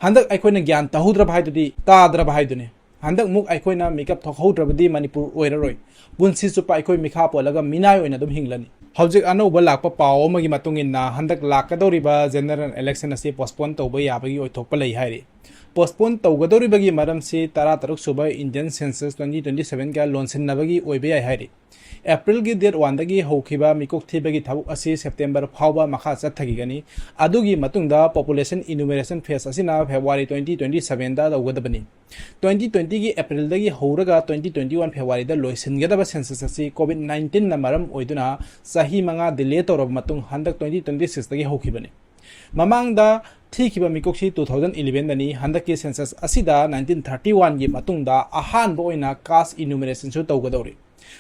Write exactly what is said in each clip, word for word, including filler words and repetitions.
ꯍꯟꯗꯛ ꯑꯩꯈꯣꯏꯅ ꯒ꯭ꯌꯥꯟ ꯇꯥꯍꯧꯗ꯭ꯔꯕ ꯍꯥꯏꯗꯨꯗꯤ ꯇꯥꯗ꯭ꯔꯕ ꯍꯥꯏꯗꯨꯅꯤ꯫ ꯍꯟꯗꯛ ꯃꯨꯛ ꯑꯩꯈꯣꯏꯅ ꯃꯤꯀꯞ ꯊꯣꯛꯍꯧꯗ꯭ꯔꯕꯗꯤ ꯃꯅꯤꯄꯨꯔ ꯑꯣꯏꯔꯔꯣꯏ꯫ ꯄꯨꯟꯁꯤ ꯆꯨꯞꯄ ꯑꯩꯈꯣꯏ ꯃꯤꯈꯥ ꯄꯣꯜꯂꯒ ꯃꯤꯅꯥꯏ ꯑꯣꯏꯅ ꯑꯗꯨꯝ ꯍꯤꯡꯂꯅꯤ꯫ ꯍꯧꯖꯤꯛ ꯑꯅꯧꯕ ꯂꯥꯛꯄ ꯄꯥꯎ ꯑꯃꯒꯤ ꯃꯇꯨꯡ ꯏꯟꯅ, ꯍꯟꯗꯛ ꯂꯥꯛꯀꯗꯧꯔꯤꯕ general election ꯑꯁꯤ postpone ꯇꯧꯕ ꯌꯥꯕꯒꯤ ꯑꯣꯏꯊꯣꯛꯄ ꯂꯩ ꯍꯥꯏꯔꯤ꯫ Postpone ꯇꯧꯒꯗꯧꯔꯤꯕꯒꯤ ꯃꯔꯝꯁꯤ ꯇꯔꯥꯇꯔꯨꯛ ꯁꯨꯕ Indian Census twenty twenty seven ꯒ ꯂꯣꯟꯁꯤꯟꯅꯕꯒꯤ ꯑꯣꯏꯕ ꯌꯥꯏ ꯍꯥꯏꯔꯤ꯫ April ꯒꯤ date one ꯗꯒꯤ ꯍꯧꯈꯤꯕ ꯃꯤꯀꯣꯛ ꯊꯤꯕꯒꯤ ꯊꯕꯛ ꯑꯁꯤ September ꯐꯥꯎꯕ ꯃꯈꯥ ꯆꯠꯊꯈꯤꯒꯅꯤ꯫ ꯑꯗꯨꯒꯤ ꯃꯇꯨꯡꯗ population enumeration phase ꯑꯁꯤꯅ February twenty twenty seven ꯗ ꯇꯧꯒꯗꯕꯅꯤ꯫ Twenty twenty ꯒꯤ April ꯗꯒꯤ ꯍꯧꯔꯒ twenty twenty one February ꯗ ꯂꯣꯏꯁꯤꯟꯒꯗꯕ census ꯑꯁꯤ COVID nineteen ꯅ ꯃꯔꯝ ꯑꯣꯏꯗꯨꯅ ꯆꯍꯤ ꯃꯉꯥ delay ꯇꯧꯔꯕ ꯃꯇꯨꯡ ꯍꯟꯗꯛ twenty twenty six ꯇꯒꯤ ꯍꯧꯈꯤꯕꯅꯤ꯫ ꯃꯃꯥꯡꯗ ꯊꯤꯈꯤꯕ ꯃꯤꯀꯣꯛꯁꯤ two thousand eleven ꯗꯅꯤ꯫ ꯍꯟꯗꯛꯀꯤ census ꯑꯁꯤꯗ nineteen thirty one ꯒꯤ ꯃꯇꯨꯡꯗ ꯑꯍꯥꯟꯕ ꯑꯣꯏꯅ caste enumeration ꯁꯨ ꯇꯧꯒꯗꯧꯔꯤ꯫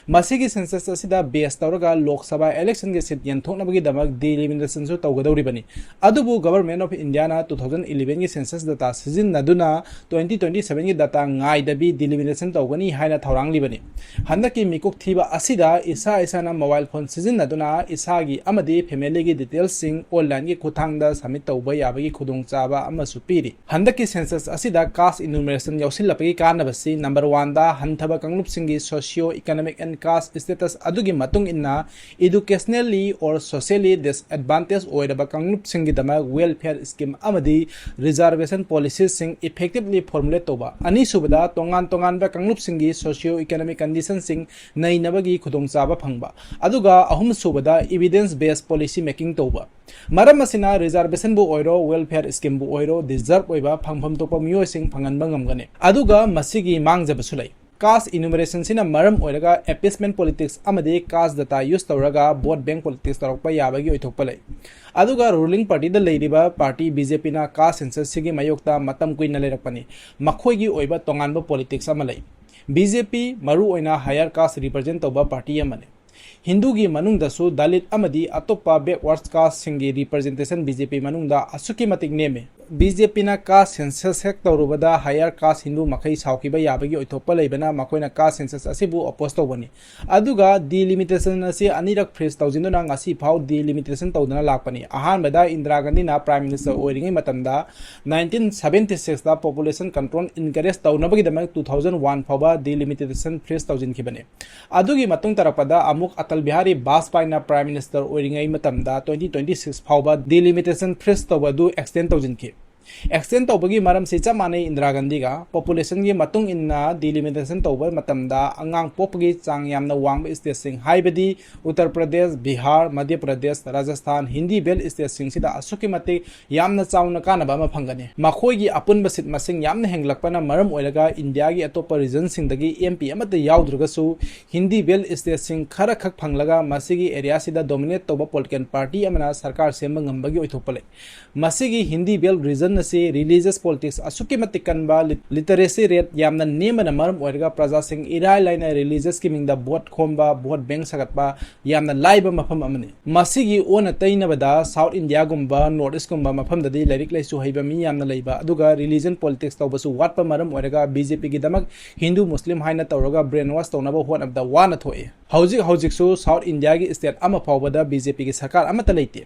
ꯃꯁꯤꯒꯤ census ꯑꯁꯤꯗ base ꯇꯧꯔꯒ Lok Sabha election ꯒꯤ seat ꯌꯦꯟꯊꯣꯛꯅꯕꯒꯤꯗꯃꯛ delimitation ꯁꯨ ꯇꯧꯒꯗꯧꯔꯤꯕꯅꯤ꯫ ꯑꯗꯨꯕꯨ Government of India ꯅ two thousand eleven ꯒꯤ census data ꯁꯤꯖꯤꯟꯅꯗꯨꯅ twenty twenty seven ꯒꯤ data ꯉꯥꯏꯗꯕꯤ delimitation ꯇꯧꯒꯅꯤ ꯍꯥꯏꯅ ꯊꯧꯔꯥꯡꯂꯤꯕꯅꯤ꯫ ꯍꯟꯗꯛꯀꯤ ꯃꯤꯀꯣꯛ ꯊꯤꯕ ꯑꯁꯤꯗ ꯏꯁꯥ ꯏꯁꯥꯅ mobile phone ꯁꯤꯖꯤꯟꯅꯗꯨꯅ ꯏꯁꯥꯒꯤ ꯑꯃꯗꯤ family ꯒꯤ details ꯁꯤꯡ online ꯒꯤ ꯈꯨꯠꯊꯥꯡꯗ submit ꯇꯧꯕ ꯌꯥꯕꯒꯤ ꯈꯨꯗꯣꯡꯆꯥꯕ ꯑꯃꯁꯨ ꯄꯤꯔꯤ꯫ ꯍꯟꯗꯛꯀꯤ census ꯑꯁꯤꯗ caste enumeration ꯌꯥꯎꯁꯤꯜꯂꯛꯄꯒꯤ ꯀꯥꯟꯅꯕꯁꯤ number one ꯗ ꯍꯟꯊꯕ ꯀꯥꯡꯂꯨꯞꯁꯤꯡꯒꯤ socio economic and caste status ꯑꯗꯨꯒꯤ ꯃꯇꯨꯡ ꯏꯟꯅ educationally or socially disadvantaged ꯑꯣꯏꯔꯕ ꯀꯥꯡꯂꯨꯞꯁꯤꯡꯒꯤꯗꯃꯛ welfare scheme ꯑꯃꯗꯤ reservation policy ꯁꯤꯡ effectively formulate ꯇꯧꯕ꯫ ꯑꯅꯤꯁꯨꯕꯗ, ꯇꯣꯉꯥꯟ ꯇꯣꯉꯥꯟꯕ ꯀꯥꯡꯂꯨꯞꯁꯤꯡꯒꯤ socio economic condition ꯁꯤꯡ ꯅꯩꯅꯕꯒꯤ ꯈꯨꯗꯣꯡꯆꯥꯕ ꯐꯪꯕ꯫ ꯑꯗꯨꯒ ꯑꯍꯨꯝꯁꯨꯕꯗ, evidence based policy making ꯇꯧꯕ꯫ ꯃꯔꯝ ꯑꯁꯤꯅ reservation ꯕꯨ ꯑꯣꯏꯔꯣ, welfare scheme ꯕꯨ ꯑꯣꯏꯔꯣ, deserve ꯑꯣꯏꯕ ꯐꯪꯐꯝ ꯊꯣꯛꯄ ꯃꯤꯑꯣꯏꯁꯤꯡ ꯐꯪꯍꯟꯕ ꯉꯝꯒꯅꯤ꯫ ꯑꯗꯨꯒ ꯃꯁꯤꯒꯤ ꯃꯥꯡꯖꯕꯁꯨ ꯂꯩ꯫ Caste enumeration ꯁꯤꯅ ꯃꯔꯝ ꯑꯣꯏꯔꯒ appeasement politics ꯑꯃꯗꯤ caste data use ꯇꯧꯔꯒ vote bank politics ꯇꯧꯔꯛꯄ ꯌꯥꯕꯒꯤ ꯑꯣꯏꯊꯣꯛꯄ ꯂꯩ꯫ ꯑꯗꯨꯒ ruling party ꯗ ꯂꯩꯔꯤꯕ party B J P ꯅ caste census ꯁꯤꯒꯤ ꯃꯥꯌꯣꯛꯇ ꯃꯇꯝ ꯀꯨꯏꯅ ꯂꯩꯔꯛꯄꯅꯤ꯫ ꯃꯈꯣꯏꯒꯤ ꯑꯣꯏꯕ ꯇꯣꯉꯥꯟꯕ politics ꯑꯃ ꯂꯩ꯫ B J P ꯃꯔꯨꯑꯣꯏꯅ higher caste represent ꯇꯧꯕ party ꯑꯃꯅꯤ꯫ ꯍꯤꯟꯗꯨꯒꯤ ꯃꯅꯨꯡꯗꯁꯨ ꯗꯂꯤꯠ ꯑꯃꯗꯤ ꯑꯇꯣꯞꯄ backward casteꯁꯤꯡꯒꯤ representation BJP ꯃꯅꯨꯡꯗ ꯑꯁꯨꯛꯀꯤ ꯃꯇꯤꯛ ꯅꯦꯝꯃꯤ꯫ BJPꯅ caste census ꯍꯦꯛ ꯇꯧꯔꯨꯕꯗ higher caste ꯍꯤꯟꯗꯨ ꯃꯈꯩ ꯁꯥꯎꯈꯤꯕ ꯌꯥꯕꯒꯤ ꯑꯣꯏꯊꯣꯛꯄ ꯂꯩꯕꯅ ꯃꯈꯣꯏꯅ caste census ꯑꯁꯤꯕꯨ oppose ꯇꯧꯕꯅꯤ꯫ ꯑꯗꯨꯒ delimitation ꯑꯁꯤ ꯑꯅꯤꯔꯛ face ꯇꯧꯁꯤꯟꯗꯨꯅ ꯉꯁꯤ ꯐꯥꯎ delimitation ꯇꯧꯗꯨꯅ ꯂꯥꯛꯄꯅꯤ꯫ ꯑꯍꯥꯟꯕꯗ ꯏꯟꯗꯤꯔꯥ ꯒꯥꯟꯙꯤꯅ Prime Minister ꯑꯣꯏꯔꯤꯉꯩ ꯃꯇꯝꯗ nineteen seventy sixꯇ population control encourage ꯇꯧꯅꯕꯒꯤꯗꯃꯛ two thousand one ꯐꯥꯎꯕ delimitation face ꯇꯧꯁꯤꯟꯈꯤꯕꯅꯤ꯫ ꯑꯗꯨꯒꯤ ꯃꯇꯨꯡ ꯇꯥꯔꯛꯄꯗ ꯑꯃꯨꯛ ꯑꯇꯜ ꯕꯤꯍꯥꯔꯤ ꯕꯥꯖꯄꯥꯏꯅ Prime Minister ꯑꯣꯏꯔꯤꯉꯩ ꯃꯇꯝꯗ twenty twenty six ꯐꯥꯎꯕ delimitation face ꯇꯧꯕ ꯑꯗꯨ extend ꯇꯧꯁꯤꯟꯈꯤ꯫ Extend ꯇꯧꯕꯒꯤ ꯃꯔꯝꯁꯤ ꯆꯞ ꯃꯥꯟꯅꯩ ꯏꯟꯗꯤꯔꯥ ꯒꯥꯟꯙꯤꯒ꯫ Populationꯒꯤ ꯃꯇꯨꯡ ꯏꯟꯅ delimitation ꯇꯧꯕ ꯃꯇꯝꯗ ꯑꯉꯥꯡ ꯄꯣꯛꯄꯒꯤ ꯆꯥꯡ ꯌꯥꯝꯅ ꯋꯥꯡꯕ stateꯁꯤꯡ ꯍꯥꯏꯕꯗꯤ ꯎꯠꯇꯔ ꯄ꯭ꯔꯗꯦꯁ, ꯕꯤꯍꯥꯔ, ꯃꯙ꯭ꯌ ꯄ꯭ꯔꯗꯦꯁ, ꯔꯥꯖꯁꯊꯥꯟ, ꯍꯤꯟꯗꯤ belt stateꯁꯤꯡꯁꯤꯗ ꯑꯁꯨꯛꯀꯤ ꯃꯇꯤꯛ ꯌꯥꯝꯅ ꯆꯥꯎꯅ ꯀꯥꯟꯅꯕ ꯑꯃ ꯐꯪꯒꯅꯤ꯫ ꯃꯈꯣꯏꯒꯤ ꯑꯄꯨꯟꯕ seat ꯃꯁꯤꯡ ꯌꯥꯝꯅ ꯍꯦꯟꯒꯠꯂꯛꯄꯅ ꯃꯔꯝ ꯑꯣꯏꯔꯒ ꯏꯟꯗꯤꯌꯥꯒꯤ ꯑꯇꯣꯞꯄ regionꯁꯤꯡꯗꯒꯤ MP ꯑꯃꯠꯇ ꯌꯥꯎꯗ꯭ꯔꯒꯁꯨ ꯍꯤꯟꯗꯤ belt stateꯁꯤꯡ ꯈꯔꯈꯛ ꯐꯪꯂꯒ ꯃꯁꯤꯒꯤ areaꯁꯤꯗ dominate ꯇꯧꯕ political party ꯑꯃꯅ ꯁꯔꯀꯥꯔ ꯁꯦꯝꯕ ꯉꯝꯕꯒꯤ ꯑꯣꯏꯊꯣꯛꯄ ꯂꯩ꯫ ꯃꯁꯤꯒꯤ ꯍꯤꯟꯗꯤ belt region ꯑꯁꯤ religious politics ꯑꯁꯨꯛꯀꯤ ꯃꯇꯤꯛ ꯀꯟꯕ, lit-, literacy rate ꯌꯥꯝꯅ ꯅꯦꯝꯕꯅ ꯃꯔꯝ ꯑꯣꯏꯔꯒ ꯄ꯭ꯔꯖꯥꯁꯤꯡ ꯏꯔꯥꯏ ꯂꯥꯏꯅ religiousꯀꯤ ꯃꯤꯡꯗ vote ꯈꯣꯝꯕ, vote bank ꯁꯥꯒꯠꯄ ꯌꯥꯝꯅ ꯂꯥꯏꯕ ꯃꯐꯝ ꯑꯃꯅꯤ꯫ ꯃꯁꯤꯒꯤ ꯑꯣꯟꯅ ꯇꯩꯅꯕꯗ South Indiaꯒꯨꯝꯕ, North Eastꯀꯨꯝꯕ ꯃꯐꯝꯗꯗꯤ ꯂꯥꯏꯔꯤꯛ ꯂꯥꯏꯁꯨ ꯍꯩꯕ ꯃꯤ ꯌꯥꯝꯅ ꯂꯩꯕ, ꯑꯗꯨꯒ religion politics ꯇꯧꯕꯁꯨ ꯋꯥꯠꯄ ꯃꯔꯝ ꯑꯣꯏꯔꯒ BJPꯒꯤꯗꯃꯛ ꯍꯤꯟꯗꯨ ꯃꯨꯁꯂꯤꯝ ꯍꯥꯏꯅ ꯇꯧꯔꯒ brainwash ꯇꯧꯅꯕ ꯍꯣꯠꯅꯕꯗ ꯋꯥꯅ ꯊꯣꯛꯏ꯫ ꯍꯧꯖꯤꯛ ꯍꯧꯖꯤꯛꯁꯨ South Indiaꯒꯤ state ꯑꯃ ꯐꯥꯎꯕꯗ BJPꯒꯤ ꯁꯔꯀꯥꯔ ꯑꯃꯠꯇ ꯂꯩꯇꯦ꯫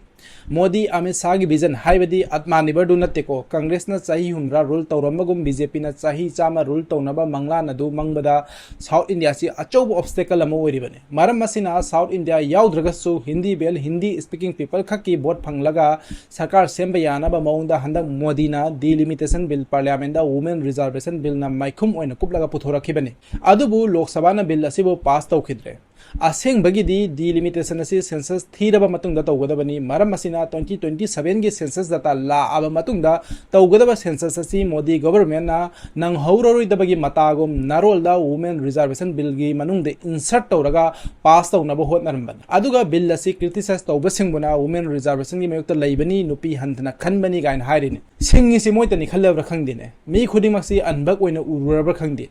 ꯃꯣꯗꯤ, ꯑꯃꯤꯠ ꯁꯥꯍꯒꯤ vision ꯍꯥꯏꯕꯗꯤ ꯑꯇꯃꯥꯅꯤꯔꯚꯔꯗꯨ ꯅꯠꯇꯦꯀꯣ꯫ Congressꯅ ꯆꯍꯤ ꯍꯨꯝꯗ꯭ꯔꯥ rule ꯇꯧꯔꯝꯕꯒꯨꯝ BJPꯅ ꯆꯍꯤ ꯆꯥꯝꯃ rule ꯇꯧꯅꯕ ꯃꯪꯂꯥꯟ ꯑꯗꯨ ꯃꯪꯕꯗ South Indiaꯁꯤ ꯑꯆꯧꯕ obstacle ꯑꯃ ꯑꯣꯏꯔꯤꯕꯅꯤ꯫ ꯃꯔꯝ ꯑꯁꯤꯅ South India ꯌꯥꯎꯗ꯭ꯔꯒꯁꯨ Hindi belt, Hindi speaking people ꯈꯛꯀꯤ vote ꯐꯪꯂꯒ ꯁꯔꯀꯥꯔ ꯁꯦꯝꯕ ꯌꯥꯅꯕ ꯃꯑꯣꯡꯗ ꯍꯟꯗꯛ ꯃꯣꯗꯤꯅ delimitation bill parliamentꯗ women reservation billꯅ ꯃꯥꯏꯈꯨꯝ ꯑꯣꯏꯅ ꯀꯨꯞꯂꯒ ꯄꯨꯊꯣꯔꯛꯈꯤꯕꯅꯤ꯫ ꯑꯗꯨꯕꯨ ꯂꯣꯛ ꯁꯚꯥꯅ bill ꯑꯁꯤꯕꯨ pass ꯇꯧꯈꯤꯗ꯭ꯔꯦ꯫ ꯑꯁꯦꯡꯕꯒꯤꯗꯤ delimitation ꯑꯁꯤ census ꯊꯤꯔꯕ ꯃꯇꯨꯡꯗ ꯇꯧꯒꯗꯕꯅꯤ꯫ ꯃꯔꯝ ꯑꯁꯤꯅ twenty twenty sevenꯒꯤ census data ꯂꯥꯛꯑꯕ ꯃꯇꯨꯡꯗ ꯇꯧꯒꯗꯕ census ꯑꯁꯤ ꯃꯣꯗꯤ governmentꯅ ꯅꯪꯍꯧꯔꯔꯣꯏꯗꯕꯒꯤ ꯃꯇꯥꯒꯨꯝ ꯅꯔꯣꯜꯗ women reservation billꯒꯤ ꯃꯅꯨꯡꯗ insert ꯇꯧꯔꯒ pass ꯇꯧꯅꯕ ꯍꯣꯠꯅꯔꯝꯕꯅꯤ꯫ ꯑꯗꯨꯒ bill ꯑꯁꯤ criticize ꯇꯧꯕꯁꯤꯡꯕꯨꯅ women reservationꯒꯤ ꯃꯥꯌꯣꯛꯇ ꯂꯩꯕꯅꯤ, ꯅꯨꯄꯤ ꯍꯟꯊꯅ ꯈꯟꯕꯅꯤ ꯀꯥꯏꯅ ꯍꯥꯏꯔꯤꯅꯤ꯫ ꯁꯤꯡꯉꯤꯁꯤ ꯃꯣꯏꯇꯅꯤ ꯈꯜꯂꯕ꯭ꯔꯥ ꯈꯪꯗꯦꯅꯦ꯫ ꯃꯤ ꯈꯨꯗꯤꯡꯃꯛꯁꯤ ꯑꯟꯕꯛ ꯑꯣꯏꯅ ꯎꯔꯨꯔꯕ꯭ꯔꯥ ꯈꯪꯗꯦ꯫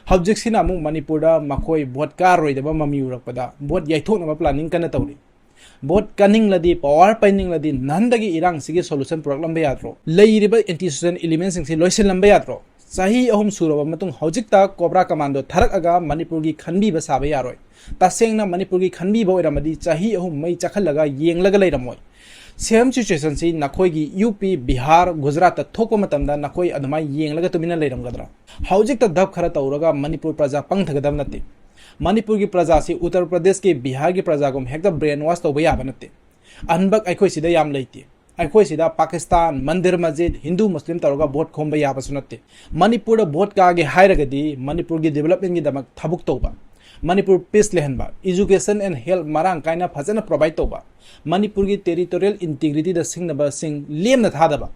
ꯍꯧꯖꯤꯛꯁꯤꯅ ꯑꯃꯨꯛ ꯃꯅꯤꯄꯨꯔꯗ ꯃꯈꯣꯏ ꯚꯣꯠ ꯀꯥꯔꯣꯏꯗꯕ ꯃꯃꯤ ꯎꯔꯛꯄꯗ ꯚꯣꯠ ꯌꯩꯊꯣꯛꯅꯕ planning ꯀꯟꯅ ꯇꯧꯔꯤ꯫ ꯚꯣꯠ ꯀꯟꯅꯤꯡꯂꯗꯤ, power ꯄꯥꯏꯅꯤꯡꯂꯗꯤ ꯅꯍꯥꯟꯗꯒꯤ ꯏꯔꯥꯡꯁꯤꯒꯤ solution ꯄꯨꯔꯛꯂꯝꯕ ꯌꯥꯗ꯭ꯔꯣ? ꯂꯩꯔꯤꯕ anti social elementꯁꯤꯡꯁꯤ ꯂꯣꯏꯁꯤꯜꯂꯝꯕ ꯌꯥꯗ꯭ꯔꯣ? ꯆꯍꯤ ꯑꯍꯨꯝ ꯁꯨꯔꯕ ꯃꯇꯨꯡ ꯍꯧꯖꯤꯛꯇ Cobra Commando ꯊꯥꯔꯛꯑꯒ ꯃꯅꯤꯄꯨꯔꯒꯤ ꯈꯟꯕꯤꯕ ꯁꯥꯕ ꯌꯥꯔꯣꯏ꯫ ꯇꯁꯦꯡꯅ ꯃꯅꯤꯄꯨꯔꯒꯤ ꯈꯟꯕꯤꯕ ꯑꯣꯏꯔꯝꯃꯗꯤ ꯆꯍꯤ ꯑꯍꯨꯝ ꯃꯩ ꯆꯥꯛꯍꯜꯂꯒ ꯌꯦꯡꯂꯒ ꯂꯩꯔꯝꯃꯣꯏ꯫ Same situationꯁꯤ ꯅꯈꯣꯏꯒꯤ ꯌꯨ ꯄꯤ, ꯕꯤꯍꯥꯔ, ꯒꯨꯖꯔꯥꯠꯇ ꯊꯣꯛꯄ ꯃꯇꯝꯗ ꯅꯈꯣꯏ ꯑꯗꯨꯃꯥꯏꯅ ꯌꯦꯡꯂꯒ ꯇꯨꯃꯤꯟꯅ ꯂꯩꯔꯝꯒꯗ꯭ꯔꯥ? ꯍꯧꯖꯤꯛꯇ ꯙꯞ ꯈꯔ ꯇꯧꯔꯒ ꯃꯅꯤꯄꯨꯔ ꯄ꯭ꯔꯖꯥ ꯄꯪꯊꯒꯗꯕ ꯅꯠꯇꯦ꯫ ꯃꯅꯤꯄꯨꯔꯒꯤ ꯄ꯭ꯔꯖꯥꯁꯤ ꯎꯠꯇꯔ ꯄ꯭ꯔꯗꯦꯁꯀꯤ, ꯕꯤꯍꯥꯔꯒꯤ ꯄ꯭ꯔꯖꯥꯒꯨꯝ ꯍꯦꯛꯇ brain wash ꯇꯧꯕ ꯌꯥꯕ ꯅꯠꯇꯦ꯫ ꯑꯍꯟꯕꯛ ꯑꯩꯈꯣꯏ ꯁꯤꯗ ꯌꯥꯝ ꯂꯩꯇꯦ꯫ ꯑꯩꯈꯣꯏ ꯁꯤꯗ ꯄꯥꯀꯤꯁꯇꯥꯟ, ꯃꯟꯗꯤꯔ ꯃꯁꯖꯤꯗ, ꯍꯤꯟꯗꯨ ꯃꯨꯁꯂꯤꯝ ꯇꯧꯔꯒ ꯚꯣꯠ ꯈꯣꯝꯕ ꯌꯥꯕꯁꯨ ꯅꯠꯇꯦ꯫ ꯃꯅꯤꯄꯨꯔꯗ ꯚꯣꯠ ꯀꯥꯒꯦ ꯍꯥꯏꯔꯒꯗꯤ ꯃꯅꯤꯄꯨꯔꯒꯤ developmentꯒꯤꯗꯃꯛ ꯊꯕꯛ ꯇꯧꯕ, ꯃꯅꯤꯄꯨꯔ peace ꯂꯩꯍꯟꯕ, education and health ꯃꯔꯥꯡ ꯀꯥꯏꯅ ꯐꯖꯅ provide ꯇꯧꯕ, ꯃꯅꯤꯄꯨꯔꯒꯤ territorial integrityꯗ ꯁꯤꯡꯅꯕꯁꯤꯡ ꯂꯦꯝꯅ ꯊꯥꯗꯕ꯫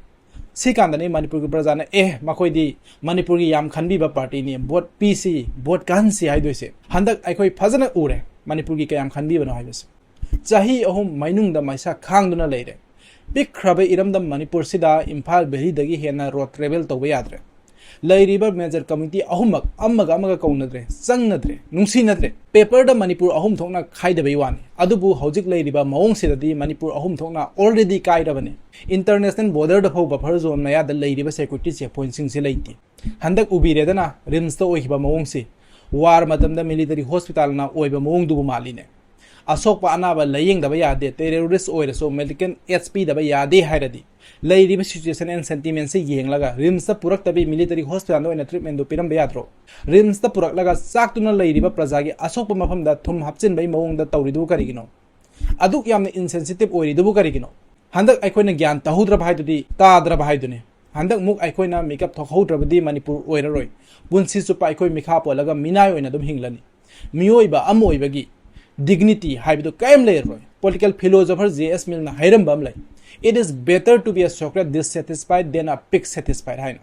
ꯁꯤ ꯀꯥꯟꯗꯅꯤ ꯃꯅꯤꯄꯨꯔꯒꯤ ꯄ꯭ꯔꯖꯥꯅ, "ꯑꯦ, ꯃꯈꯣꯏꯗꯤ ꯃꯅꯤꯄꯨꯔꯒꯤ ꯌꯥꯝ ꯈꯟꯕꯤꯕ partyꯅꯤ, ꯚꯣꯠ ꯄꯤꯁꯤ, ꯚꯣꯠ ꯀꯥꯍꯟꯁꯤ" ꯍꯥꯏꯗꯣꯏꯁꯦ꯫ ꯍꯟꯗꯛ ꯑꯩꯈꯣꯏ ꯐꯖꯅ ꯎꯔꯦ ꯃꯅꯤꯄꯨꯔꯒꯤ ꯀꯌꯥꯝ ꯈꯟꯕꯤꯕꯅꯣ ꯍꯥꯏꯕꯁꯦ꯫ ꯆꯍꯤ ꯑꯍꯨꯝ ꯃꯩꯅꯨꯡꯗ ꯃꯩꯁꯥ ꯈꯥꯡꯗꯨꯅ ꯂꯩꯔꯦ꯫ ꯄꯤꯛꯈ꯭ꯔꯕ ꯏꯔꯝꯗꯝ ꯃꯅꯤꯄꯨꯔꯁꯤꯗ ꯏꯝꯐꯥꯜ valleyꯗꯒꯤ ꯍꯦꯟꯅ road travel ꯇꯧꯕ ꯌꯥꯗ꯭ꯔꯦ꯫ ꯂꯩꯔꯤꯕ major community ꯑꯍꯨꯝꯃꯛ ꯑꯃꯒ ꯑꯃꯒ ꯀꯧꯅꯗ꯭ꯔꯦ, ꯆꯪꯅꯗ꯭ꯔꯦ, ꯅꯨꯡꯁꯤꯅꯗ꯭ꯔꯦ꯫ Paperꯗ ꯃꯅꯤꯄꯨꯔ ꯑꯍꯨꯝ ꯊꯣꯛꯅ ꯈꯥꯏꯗꯕꯩ ꯋꯥꯅꯤ, ꯑꯗꯨꯕꯨ ꯍꯧꯖꯤꯛ ꯂꯩꯔꯤꯕ ꯃꯑꯣꯡꯁꯤꯗꯗꯤ ꯃꯅꯤꯄꯨꯔ ꯑꯍꯨꯝ ꯊꯣꯛꯅ already ꯀꯥꯏꯔꯕꯅꯤ꯫ International borderꯗ ꯐꯥꯎ buffer zone ꯃꯌꯥꯗ ꯂꯩꯔꯤꯕ security checkpointꯁꯤꯡꯁꯤ ꯂꯩꯇꯦ꯫ ꯍꯟꯗꯛ ꯎꯕꯤꯔꯦꯗꯅ, RIMSꯇ ꯑꯣꯏꯈꯤꯕ ꯃꯑꯣꯡꯁꯤ꯫ War ꯃꯇꯝꯗ military hospitalꯅ ꯑꯣꯏꯕ ꯃꯑꯣꯡꯗꯨꯕꯨ ꯃꯥꯜꯂꯤꯅꯦ꯫ ꯑꯁꯣꯛꯄ ꯑꯅꯥꯕ ꯂꯥꯌꯦꯡꯗꯕ ꯌꯥꯗꯦ, terrorist ꯑꯣꯏꯔꯁꯨ medical aid ꯄꯤꯗꯕ ꯌꯥꯗꯦ ꯍꯥꯏꯔꯗꯤ, ꯂꯩꯔꯤꯕ situation and sentimentꯁꯤ ꯌꯦꯡꯂꯒ RIMSꯇ ꯄꯨꯔꯛꯇꯕꯤ military hospitalꯗ ꯑꯣꯏꯅ treatmentꯗꯨ ꯄꯤꯔꯝꯕ ꯌꯥꯗ꯭ꯔꯣ? RIMSꯇ ꯄꯨꯔꯛꯂꯒ ꯆꯥꯛꯇꯨꯅ ꯂꯩꯔꯤꯕ ꯄ꯭ꯔꯖꯥꯒꯤ ꯑꯁꯣꯛꯄ ꯃꯐꯝꯗ ꯊꯨꯝ ꯍꯥꯞꯆꯤꯟꯕꯒꯤ ꯃꯑꯣꯡꯗ ꯇꯧꯔꯤꯗꯨꯕꯨ ꯀꯔꯤꯒꯤꯅꯣ? ꯑꯗꯨꯛ ꯌꯥꯝꯅ insensitive ꯑꯣꯏꯔꯤꯗꯨꯕꯨ ꯀꯔꯤꯒꯤꯅꯣ? ꯍꯟꯗꯛ ꯑꯩꯈꯣꯏꯅ ꯒ꯭ꯌꯥꯟ ꯇꯧꯍꯧꯗ꯭ꯔꯕ ꯍꯥꯏꯗꯨꯗꯤ ꯇꯥꯗ꯭ꯔꯕ ꯍꯥꯏꯗꯨꯅꯤ꯫ ꯍꯟꯗꯛ ꯃꯨꯛ ꯑꯩꯈꯣꯏꯅ ꯃꯤꯀꯞ ꯊꯣꯛꯍꯧꯗ꯭ꯔꯕꯗꯤ ꯃꯅꯤꯄꯨꯔ ꯑꯣꯏꯔꯔꯣꯏ꯫ ꯄꯨꯟꯁꯤ ꯆꯨꯞꯄ ꯑꯩꯈꯣꯏ ꯃꯤꯈꯥ ꯄꯣꯜꯂꯒ ꯃꯤꯅꯥꯏ ꯑꯣꯏꯅ ꯑꯗꯨꯝ ꯍꯤꯡꯂꯅꯤ꯫ ꯃꯤꯑꯣꯏꯕ ꯑꯃ ꯑꯣꯏꯕꯒꯤ dignity ꯍꯥꯏꯕꯗꯨ ꯀꯔꯤꯝ ꯂꯩꯔꯔꯣꯏ꯫ Political philosopher J S Millꯅ ꯍꯥꯏꯔꯝꯕ ꯑꯃ ꯂꯩ, "It is better to be a chocolate dissatisfied than a pig satisfied" ꯍꯥꯏꯅ꯫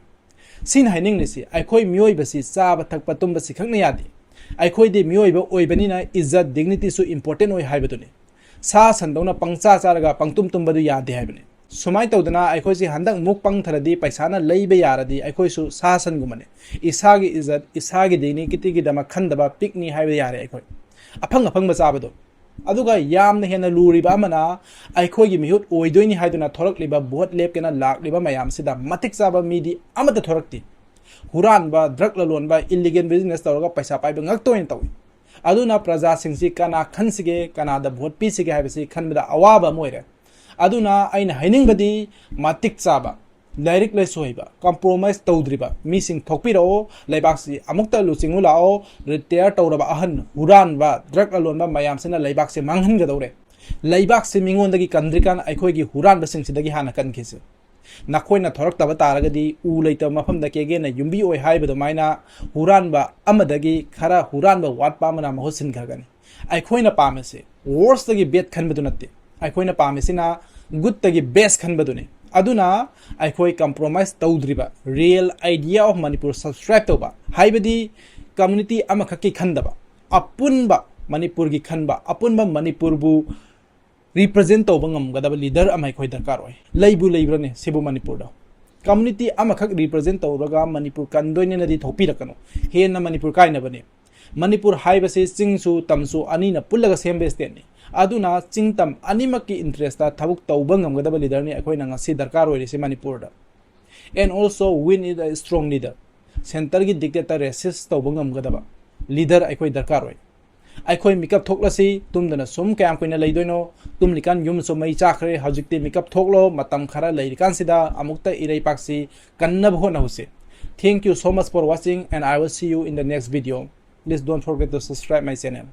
ꯁꯤꯅ ꯍꯥꯏꯅꯤꯡꯂꯤꯁꯤ, ꯑꯩꯈꯣꯏ ꯃꯤꯑꯣꯏꯕꯁꯤ ꯆꯥꯕ ꯊꯛꯄ ꯇꯨꯝꯕꯁꯤ ꯈꯛꯅ ꯌꯥꯗꯦ꯫ ꯑꯩꯈꯣꯏꯗꯤ ꯃꯤꯑꯣꯏꯕ ꯑꯣꯏꯕꯅꯤꯅ ꯏꯖꯠ, dignityꯁꯨ important ꯑꯣꯏ ꯍꯥꯏꯕꯗꯨꯅꯤ꯫ ꯁꯥ ꯁꯟꯗꯧꯅ ꯄꯪꯆꯥ ꯆꯥꯔꯒ ꯄꯪꯇꯨꯝ ꯇꯨꯝꯕꯗꯨ ꯌꯥꯗꯦ ꯍꯥꯏꯕꯅꯤ꯫ ꯁꯨꯃꯥꯏꯅ ꯇꯧꯗꯅ ꯑꯩꯈꯣꯏꯁꯤ ꯍꯟꯗꯛ ꯃꯨꯛ ꯄꯪꯊꯔꯗꯤ, ꯄꯩꯁꯥꯅ ꯂꯩꯕ ꯌꯥꯔꯗꯤ, ꯑꯩꯈꯣꯏꯁꯨ ꯁꯥ ꯁꯟꯒꯨꯝꯕꯅꯤ꯫ ꯏꯁꯥꯒꯤ ꯏꯖꯠ, ꯏꯁꯥꯒꯤ ꯗꯤꯒꯅꯤꯇꯤꯒꯤꯗꯃꯛ ꯈꯟꯗꯕ ꯄꯤꯛꯅꯤ ꯍꯥꯏꯕ ꯌꯥꯔꯦ꯫ ꯑꯩꯈꯣꯏ ꯑꯐꯪ ꯑꯐꯪꯕ ꯆꯥꯕꯗꯣ꯫ ꯑꯗꯨꯒ ꯌꯥꯝꯅ ꯍꯦꯟꯅ ꯂꯨꯔꯤꯕ ꯑꯃꯅ, ꯑꯩꯈꯣꯏꯒꯤ ꯃꯤꯍꯨꯠ ꯑꯣꯏꯗꯣꯏꯅꯤ ꯍꯥꯏꯗꯨꯅ ꯊꯣꯔꯛꯂꯤꯕ, ꯚꯣꯠ ꯂꯦꯞꯀꯦꯅ ꯂꯥꯛꯂꯤꯕ ꯃꯌꯥꯝꯁꯤꯗ ꯃꯇꯤꯛ ꯆꯥꯕ ꯃꯤꯗꯤ ꯑꯃꯠꯇ ꯊꯣꯔꯛꯇꯦ꯫ ꯍꯨꯔꯥꯟꯕ, ꯗ꯭ꯔꯒ ꯂꯂꯣꯟꯕ, ꯏꯂꯤꯒꯦꯜ ꯕꯤꯖꯤꯅꯦꯁ ꯇꯧꯔꯒ ꯄꯩꯁꯥ ꯄꯥꯏꯕ ꯉꯥꯛꯇ ꯑꯣꯏꯅ ꯇꯧꯏ꯫ ꯑꯗꯨꯅ ꯄ꯭ꯔꯖꯥꯁꯤꯡꯁꯤ ꯀꯅꯥ ꯈꯟꯁꯤꯒꯦ, ꯀꯅꯥꯗ ꯚꯣꯠ ꯄꯤꯁꯤꯒꯦ ꯍꯥꯏꯕꯁꯤ ꯈꯟꯕꯗ ꯑꯋꯥꯕ ꯑꯃ ꯑꯣꯏꯔꯦ꯫ ꯑꯗꯨꯅ ꯑꯩꯅ ꯍꯥꯏꯅꯤꯡꯕꯗꯤ, ꯃꯇꯤꯛ ꯆꯥꯕ, ꯂꯥꯏꯔꯤꯛ ꯂꯥꯏꯁꯨ ꯍꯩꯕ, ꯀꯝꯄ꯭ꯔꯣꯃꯥꯏꯁ ꯇꯧꯗ꯭ꯔꯤꯕ ꯃꯤꯁꯤꯡ ꯊꯣꯛꯄꯤꯔꯛꯑꯣ, ꯂꯩꯕꯥꯛꯁꯤ ꯑꯃꯨꯛꯇ ꯂꯨꯆꯤꯡꯉꯨ ꯂꯥꯛꯑꯣ꯫ ꯔꯤꯇꯥꯌꯔ ꯇꯧꯔꯕ ꯑꯍꯟ, ꯍꯨꯔꯥꯟꯕ, ꯗ꯭ꯔꯒ ꯂꯂꯣꯟꯕ ꯃꯌꯥꯝꯁꯤꯅ ꯂꯩꯕꯥꯛꯁꯦ ꯃꯥꯡꯍꯟꯒꯗꯧꯔꯦ꯫ ꯂꯩꯕꯥꯛꯁꯤ ꯃꯤꯉꯣꯟꯗꯒꯤ ꯀꯟꯗ꯭ꯔꯤꯀꯥꯟ ꯑꯩꯈꯣꯏꯒꯤ ꯍꯨꯔꯥꯟꯕꯁꯤꯡꯁꯤꯗꯒꯤ ꯍꯥꯟꯅ ꯀꯟꯈꯤꯁꯦ꯫ ꯅꯈꯣꯏꯅ ꯊꯣꯔꯛꯇꯕ ꯇꯥꯔꯒꯗꯤ ꯎ ꯂꯩꯇꯕ ꯃꯐꯝꯗ ꯀꯦꯒꯦꯅ ꯌꯨꯝꯕꯤ ꯑꯣꯏ ꯍꯥꯏꯕ ꯑꯗꯨꯃꯥꯏꯅ ꯍꯨꯔꯥꯟꯕ ꯑꯃꯗꯒꯤ ꯈꯔ ꯍꯨꯔꯥꯟꯕ ꯋꯥꯠꯄ ꯑꯃꯅ ꯃꯍꯨꯠ ꯁꯤꯟꯈ꯭ꯔꯒꯅꯤ꯫ ꯑꯩꯈꯣꯏꯅ ꯄꯥꯝꯃꯤꯁꯦ ꯋꯣꯔꯁꯇꯒꯤ ꯕꯦꯠ ꯈꯟꯕꯗꯨ ꯅꯠꯇꯦ꯫ ꯑꯩꯈꯣꯏꯅ ꯄꯥꯝꯃꯤꯁꯤꯅ ꯒꯨꯗꯇꯒꯤ ꯕꯦꯁ ꯈꯟꯕꯗꯨꯅꯤ꯫ ꯑꯗꯨꯅ ꯑꯩꯈꯣꯏ compromise ꯇꯧꯗ꯭ꯔꯤꯕ, real idea of Manipur subscribe ꯇꯧꯕ, ꯍꯥꯏꯕꯗꯤ ꯀꯝꯃ꯭ꯌꯨꯅꯤꯇꯤ ꯑꯃꯈꯛꯀꯤ ꯈꯟꯗꯕ, ꯑꯄꯨꯟꯕ ꯃꯅꯤꯄꯨꯔꯒꯤ ꯈꯟꯕ, ꯑꯄꯨꯟꯕ ꯃꯅꯤꯄꯨꯔꯕꯨ ꯔꯤꯄ꯭ꯔꯖꯦꯟ ꯇꯧꯕ ꯉꯝꯒꯗꯕ ꯂꯤꯗꯔ ꯑꯃ ꯑꯩꯈꯣꯏ ꯗꯔꯀꯥꯔ ꯑꯣꯏ꯫ ꯂꯩꯕꯨ ꯂꯩꯕ꯭ꯔꯅꯦ ꯁꯤꯕꯨ ꯃꯅꯤꯄꯨꯔꯗ? ꯀꯝꯃ꯭ꯌꯨꯅꯤꯇꯤ ꯑꯃꯈꯛ ꯔꯤꯄ꯭ꯔꯖꯦꯟ ꯇꯧꯔꯒ ꯃꯅꯤꯄꯨꯔ ꯀꯟꯗꯣꯏꯅꯦꯅꯗꯤ ꯊꯣꯛꯄꯤꯔꯛꯀꯅꯨ꯫ ꯍꯦꯟꯅ ꯃꯅꯤꯄꯨꯔ ꯀꯥꯏꯅꯕꯅꯦ꯫ ꯃꯅꯤꯄꯨꯔ ꯍꯥꯏꯕꯁꯤ ꯆꯤꯡꯁꯨ ꯇꯝꯁꯨ ꯑꯅꯤꯅ ꯄꯨꯜꯂꯒ ꯁꯦꯝꯕ ꯁ꯭ꯇꯦꯠꯅꯤ꯫ ꯑꯗꯨꯅ ꯆꯤꯡ ꯇꯝ ꯑꯅꯤꯃꯛꯀꯤ ꯏꯟꯇꯔꯦꯁꯇ ꯊꯕꯛ ꯇꯧꯕ ꯉꯝꯒꯗꯕ ꯂꯤꯗꯔꯅꯤ ꯑꯩꯈꯣꯏꯅ ꯉꯁꯤ ꯗꯔꯀꯥꯔ ꯑꯣꯏꯔꯤꯁꯦ ꯃꯅꯤꯄꯨꯔꯗ꯫ And also we need a strong leader. ꯁꯦꯟꯇꯔꯒꯤ ꯗꯤꯛꯇꯦꯇꯔ ꯔꯦꯁꯤꯁ ꯇꯧꯕ ꯉꯝꯒꯗꯕ ꯂꯤꯗꯔ ꯑꯩꯈꯣꯏ ꯗꯔꯀꯥꯔ ꯑꯣꯏ꯫ ꯑꯩꯈꯣꯏ ꯃꯤꯀꯞ ꯊꯣꯛꯂꯁꯤ꯫ ꯇꯨꯝꯗꯅ ꯁꯨꯝ ꯀꯌꯥꯝ ꯀꯨꯏꯅ ꯂꯩꯗꯣꯏꯅꯣ? ꯇꯨꯝꯂꯤꯀꯥꯟ ꯌꯨꯝꯁꯨ ꯃꯩ ꯆꯥꯈ꯭ꯔꯦ꯫ ꯍꯧꯖꯤꯛꯇꯤ ꯃꯤꯀꯞ ꯊꯣꯛꯂꯣ꯫ ꯃꯇꯝ ꯈꯔ ꯂꯩꯔꯤꯀꯥꯟꯁꯤꯗ ꯑꯃꯨꯛꯇ ꯏꯔꯩꯄꯥꯛꯁꯤ ꯀꯟꯅꯕ ꯍꯣꯠꯅꯍꯧꯁꯤ꯫ Thank you so much for watching and I will see you in the next video. Please don't forget to subscribe my channel.